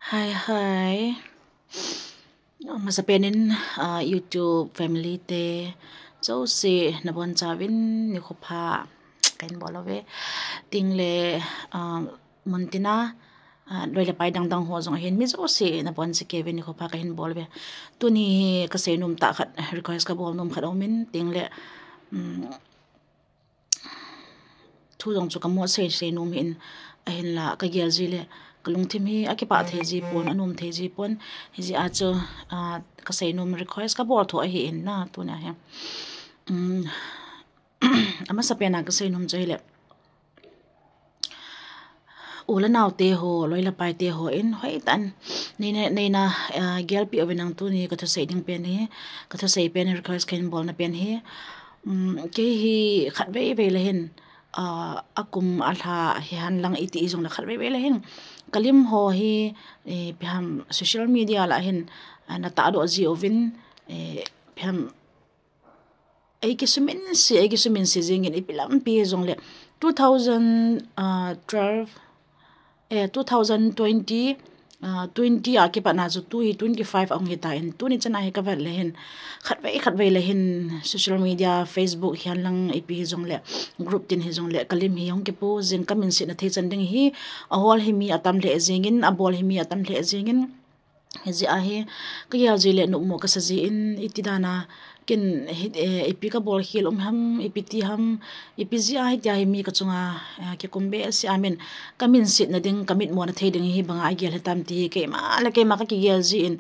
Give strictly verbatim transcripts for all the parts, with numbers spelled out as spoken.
Hi, hi. Masapen in, ah, YouTube family te jouse nabonchauvin nikho pha kahin bol uve. Tengle, ah, muntina, ah, loi le pai dang dang ho jong ahin, mi jouse nabonchauvin nikho pha kahin bol uve. Tuni hi kaseinom tah khat, request kabol nom khat aumin, tengle, um, thu jong chu kamu sei seinom hih in, ahinla kagel ji le kalungthim hi akipah thei ji pon, anom thei ji pon. Hijeh a chu, ah, kaseinom request kabol tho ahin na, tuni a hi. Um, amasapen a kaseinom chu ahile, u le nao te ho, loi le pai te ho in hoitah in neina, neina, ah, gelpeh uvin lang, tuni kathusei ding pen hi, kathusei pen, request kahin bolna pen hi. Um, kei hi khatvei vei le hin, ah, akum alha hihen lang iti jongle khatvei vei le hin kalim ho hi, eh, ipi ham social media lah hin, ah, natahdoh ji uvin, eh, ipi ham eikisuminse, eikisuminse jingin ipi lampi hijongle two thousand twelve, eh, two thousand twenty, ah, twenty a kipat na chu tu hi twenty-five ahung hitan, tuni chan a hi kavet le hin khatvei khatvei le hin social media, Facebook hihen lang ipi hijongle, group tin hijongle kalim hi hung kipost jing, kaminsetna thei chan ding hi, ahol hi mi atam lheh jingin, abol hi mi atam lheh jingin. Hijeh a hi kagel ji le nopmo kasa jin, iti dan a ken hi, eh, ipi kabol khel um ham, ipi ti ham, ipi jeh a hitia hi mi kachunga, eh, kikum behseh a min, kaminsetna ding, kamitmona thei ding hi banga agel hitam ti hi keima le keima kakigel jin,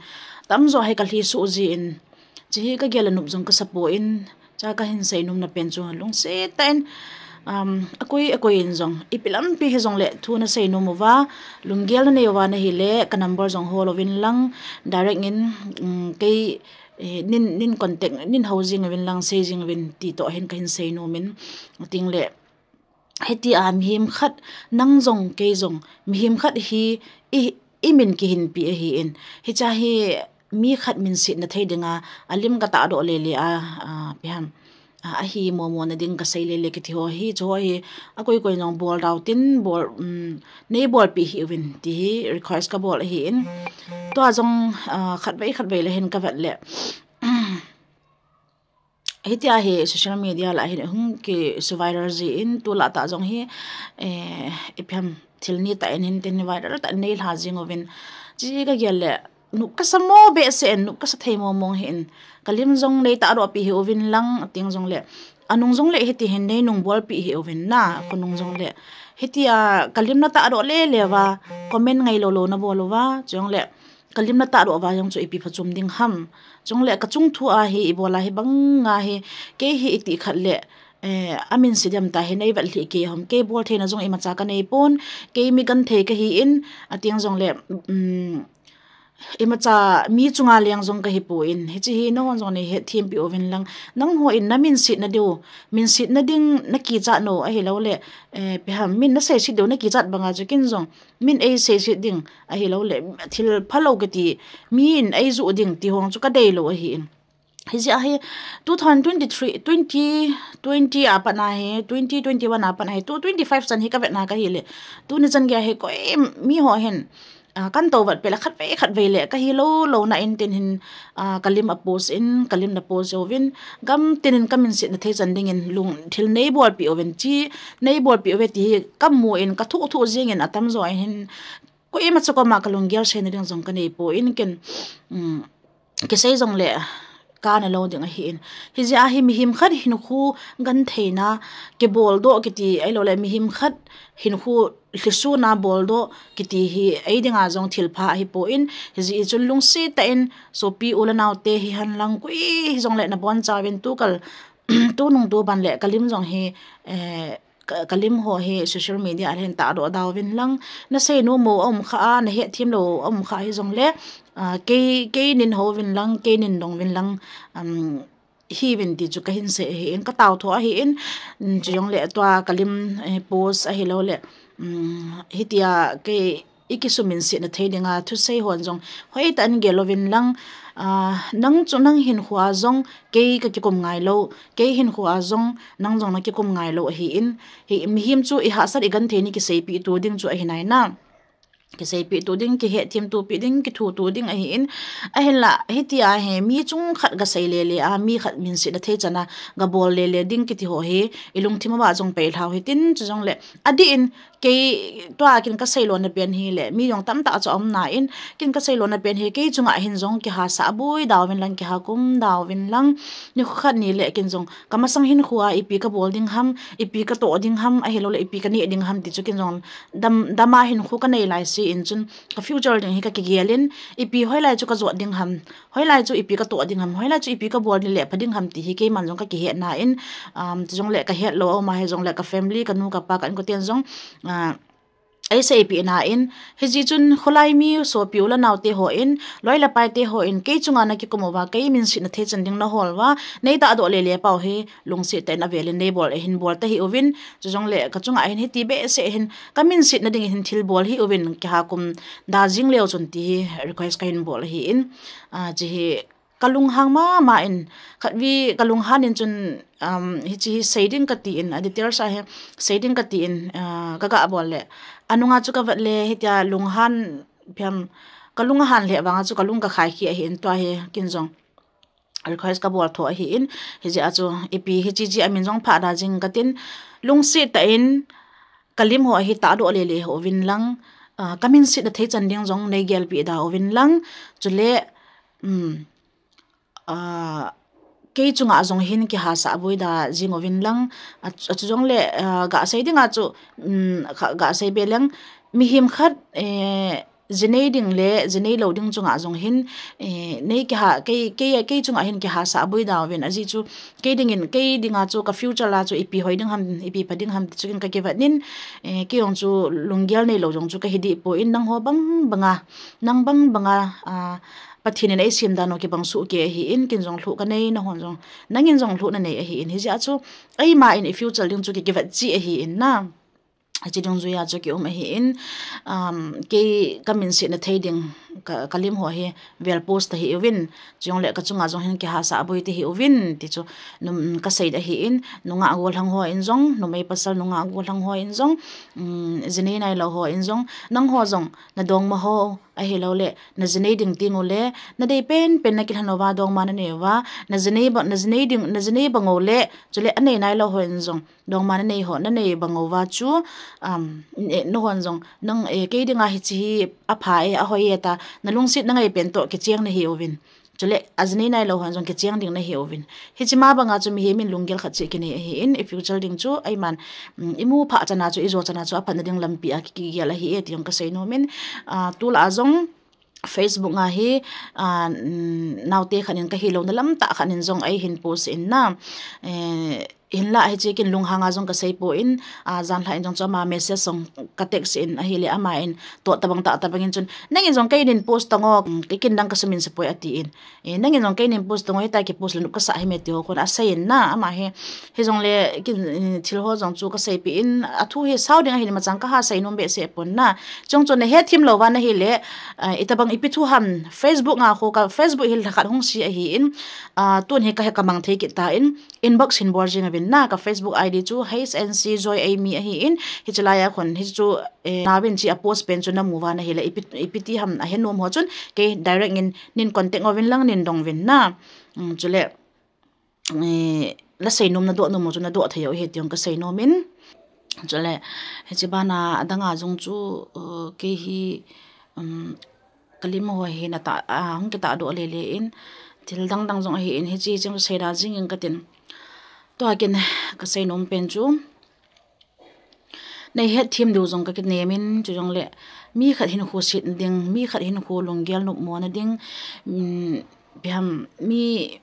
tamjo hi kalhi suh jin, hiche hi kagel le nop jong kasa pon, hiche a kahin seinomna pen chu lungset tah in, um, akoi akoi in jong ipi lampi hijongle thu naseinom uva, lunggel nanei uva nahile ka number jong hol uvin lang, direct in, um, kei, eh, nin, nin contact, nin hou jing uvin lang, sei jing uvin ti toh hin kahin seinom in, tengle hitia mihem khat, nang jong kei jong mihem khat hi i, imin kihinpi ahin, hiche a hi mi khat minsetna thei dinga alim katahdoh lele a, ah, ipi ham, ah, ahi momo na ding kasei lele kiti ho hi, chu ho hi akoi koi in jong bol dau tin, bol, um, neibolpeh hih uvin ti hi request kabol ahin. Tua jong, ah, khatvei khatvei le hin kavet le hitia hi social media lah hin hung kisu viral jin, tulai tah jong hi, eh, ipi ham thil ni tah in hin tin viral tah in neilha jing uvin, hiche kagel le nop kasa mo behseh in, nop kasa thei mo mong hih in, kalim jong neitahdoh peh hih uvin lang, ati jongle anung jongle hiti hin neinung bolpeh hih uvin na, khonung jongle hitia kalim natahdoh lele uva, comment ngailou lou nabol uva, chujongle kalim natahdoh uva jong chu ipi phachom ding ham. Chujongle kachung thu a hi ibol a hi banga hi, kei hi iti khat le, eh, aminse dem tah hi neivet lhih kei ham, kei bol theina jong imacha kanei pon, kei mi genthei kahin, ati jongle, um, imacha mi chunga leng jong kahi pon, hiche hi nahon jong neihetthempeh uvin lang, nangho in naminsetna diu, minsetna ding nakichat nau ahiloule, eh, ipi ham, min naseiset diu nakichat banga chu ken jong min eiseiset ding ahiloule thil phalou kiti, mi in eijoh ding ti ho chu kadeilou ahin. Hijeh a hi two thousand twenty-three, twenty twenty a pat na hi, twenty twenty-one a pat na hi, tu twenty-five chan hi kavet na kahile, tuni chan gei a hi koi miho hin, ah, kan tou vet peh le khatvei khatvei le kahi lou lou na in tin hin, ah, kalim apost in, kalim napost uvin, gam tin in kaminsetna thei chan dingin lung thil neibolpeh uvin, hiche neibolpeh uve ti hi kamu in kathuh thuh jingin atamjo hin koima cha koma kalunggel seina ding jong kanei pon ken, um, kisei jongle kana lou ding ahin. Hijeh a hi mihem khat hinkho gentheina, kiboldoh kiti ahiloule mihem khat hinkho lhisuna boldoh kiti hi eidinga jong thilpha ahipon, hijeh chun lungset tah in sopi u le nao te hihen lang koi hijongle nabonchauvin tukal, tunung tuban le kalim jong hi, eh, ka, kalim ho hi social media a hin tahdoh dauvin lang, naseinom u aum khah a, nahetthem lou aum khah hijongle, ah, kei, kei nin houvin lang, kei nin donguvin lang, um, hiuvin ti chu kahin sei ahin, katao tho ahin, um, chujongle tua kalim, eh, post ahiloule, um, hitia kei ikisuminsetna thei dinga thusei hon jong hoitah in gel uvin lang, ah, nang chu nang hinkhoa jong kei kakikum ngailou, kei hinkhoa jong nang jong nakikum ngailou ahin, hi mihem chu ihahsat igenthei ni kiseipeh tu ding chu ahi nai na. Kiseipi tu ding, kihet thim tu pi ding, kithu tu ding ahi in. Ahinla, hitia hi, mi chung khat ga sei lele a, mi khat minset na thei chana, ga bol lele ding kiti ho hi, i lungthim uva jong pei lhau hitin, chujongle, adih in, kei tua kin ka sei lona pen hi le, mi jong tamtah chu aum na in, kin ka sei lona pen hi, kei chunga hin jong kihasah boi dauvin lang, kihakum dauvin lang, ni khat ni le kin jong, ka masang hinkho a, ipi ka bol ding ham, ipi ka toh ding ham, ahilouleh, ipi ka neh ding ham, ti chu kin jong, dam, dama hinkho ka nei lai si in chun, ka future ding hi ka kigel in, ipi hoilai chu ka jot ding ham, hoilai chu ipi ka toh ding ham, hoilai chu ipi ka bol ni le pha ding ham ti hi keiman jong ka kihet na in, um, chujongle ka het lou, ama hi jongle ka family, ka nu, ka pa, ka inkoten jong, ah, ei seipi na in, hiji chun kholai mi sopi u le nao te ho in, loi le pai te ho in, kei chunga na kikum uva, kei minset na thei chan ding na hol uva, nei tahdoh lele pau hi, lungset tah in avel in nei bol, ahin bol ta hih uvin, chujongle ka chunga hin hiti behseh hin, ka minset na ding hin thil bol hih uvin, kihakum da jing leu chun ti hi request ka hin bol ahi in, ah, chi hi ka lunghang mama in, khat vei ka lunghan in chun, um, hichi hi sei ding ka ti in, a details a hi sei ding ka ti in, ah, ka ga bol le, anunga chu ka vet le, hitia lunghan phiam, ka lunghan le vanga chu ka lung ka khai khi ahi in tua hi kin jong request ka bol tho ahi in, hijeh a chu ipi hichi chi a min jong pha da jing ka tin, lungset tah in ka lim ho hi tahdoh lele ho uvin lang, ah, ka minset na thei chan ding jong nei gelpi da uvin lang, chule, um, ah, kei chunga jong hin kihasah boi da jing uvin lang, a, a chujongle, ah, ga sei ding a chu, um, kha, ga sei be leng, mihem khat, eh, jinei ding le, jinei lou ding chunga jong hin, eh, nei kiha, kei, kei, kei chunga hin kihasah boi da uvin, aji chu, kei ding in, kei dinga chu ka future la chu ipi hoi ding ham, ipi pha ding ham, ti chu kin ka kivet nin, eh, kei jong chu lunggel nei lou jong chu ka hi dih poi in, nang ho bang banga, nang bang banga, ah, Pathen in ei sem dan u kibang soh kei ahi in, kin jong lhuh ka nei, nahon jong, nangin jong lhuh na nei ahi in, hijeh a chu, eima in i future ding chu ki, kivet chi ahi in na. Hichi dungjuia chu ki um ahi in, um, kei ka minset na thei ding, ka, ka lim ho hi vel post ta hih uvin, chujongle ka chunga jong hin kihasah boi ta hih uvin, ti chu, num, ka sei ahi in, nungah gollhang ho in jong, numei pasal nungah gollhang ho in jong, um, jinei nailou ho in jong, nang ho jong, na dongma ho, ahilouleh, na jinei ding teng ule, na dei penpen na kilhen uva, dongma na nei uva, na jinei ba, na jinei ding, na jinei bang ule, chule anei nailou ho in jong, dongma na nei ho, na nei bang uva chu, um, eh, nahon jong, nang, eh, kei dinga hichi hi apha e, ahoi e ta, na lungset na ngai pen toh kicheng na hi uvin. Chule, ajinei nailou hon jong kicheng ding na hi uvin. Hichi ma banga chu mihem in lunggel khat cheh kinei ahi in, i future ding chu, eiman, um, i mu pha chana chu, i jo chana chu, aphatna ding lampi a ki, kigel ahi e, ti jong ka sei nom in, ah, tulai a jong, Facebook a hi, ah, um, naote khat in ka hilou na lam tah khat in jong ei hin post in na, eh, hinlah hichi kin lunghang a jong ka sei poi in, ah, janhi in jong chu ama message jong ka text in ahile ama in toh tabang tah tabang in chun, nangin jong kei nin post tang o, um, kei kin dang ka sumin sa poi ati in. Eh, nangin jong kei nin post tang o, hitia ki post le nop ka sa hi me ti ho kon asei in na, ama hi, hijongle kin, eh, thil ho jong chu ka seipi in, athu hi sao ding ahi ni machang ka ha sei nom behseh pon na. Chung chu na hethem lou va na hile, ah, itabang ipi thu ham, Facebook a ho ka, Facebook hi lhakhat hung si ahi in, ah, tun hi ka he ka mang thei kit ta in, inbox hin bol jing uvin na, ka Facebook I D chu H N C Joy Amy ahi in, hichi lai a khun, hichu, eh, na vin chi a post pen chu na mu va na hile, ipi, ipi ti ham a he nom ho chun, kei direct in nin contact uvin lang nin dong uvin na. Um, chule, eh, la sei nom na doh nom ho chu na doh thei u ahi ti jong ka sei nom in. Chule, hichi bana adang a jong chu, uh, kei hi, um, ka lim ho hi na ta, ah, hung kitahdoh lele in, thil dang dang jong ahi in, hichi jong sei da jing in ka tin. Tua kin ka sei nom pen chu, nei hethem diu jong ka kinem in, chujongle, mi khat hinkho set na ding, mi khat hinkho lunggel nopmo na ding, um, ipi ham, mi,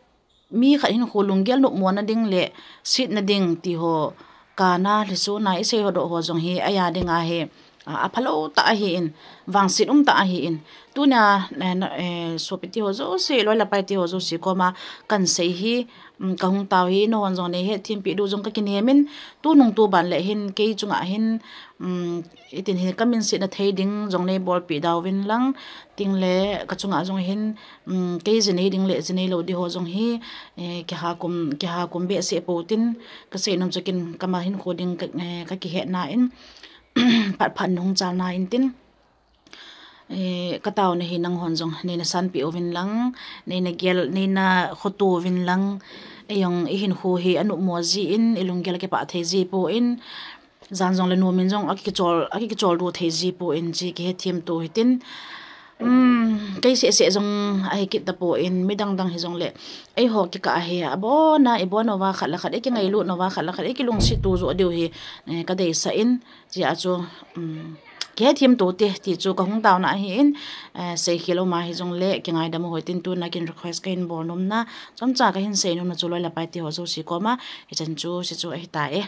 mi khat hinkho lunggel nopmo na ding le set na ding ti ho, kana lhisuna i sei ho doh ho jong hi, aya dinga hi, a, aphalou tah ahi in, vangset um tah ahi in. Tunia, eh, na, eh, sopi ti ho jouse, loi le pai ti ho jouse koma kan sei hi, um, ka hung tao hi, nahon jong nei hethem pi diu jong ka kinem in, tunung tuban le hin, kei chunga hin, um, itin hi ka minset na thei ding jong nei bolpi da uvin lang, tin le ka chunga jong hin, um, kei jinei ding le jinei lou di ho jong hi, eh, kihakum, kihakum behseh pou tin, ka sei nom chu kin ka ma hinkho ding ka, eh, ka kihet na in, phat phat nung chal na in tin. Eh, ka taona hi nang hon jong nei na sanpi uvin lang, nei na gel, nei na khoto uvin lang, ei jong i hinkho hi a numo ji in, i lunggel kipah thei ji poi, jan jong le numin jong a kichol, a kichol do thei ji poi, chi kihe thiem to hitin. Um, kei seh seh jong ahi kit ta poi, midang dang hi jong le, ei ho kikah hi, a bon a, i bon uva khat le khat, i kingailut uva khat le khat, i kilungset to jo diu hi, eh, ka deisah in, chi a chu, um, kihe thiem to te, ti chu ka hung taona ahi in, eh, sei khel uma hi jong le, kingaidam u hitin tuna kin request ka hin bol nom na, chomcha ka hin sei nom na chu loi le pai te ho jouse koma, hichan chu, se chu ahi ta e.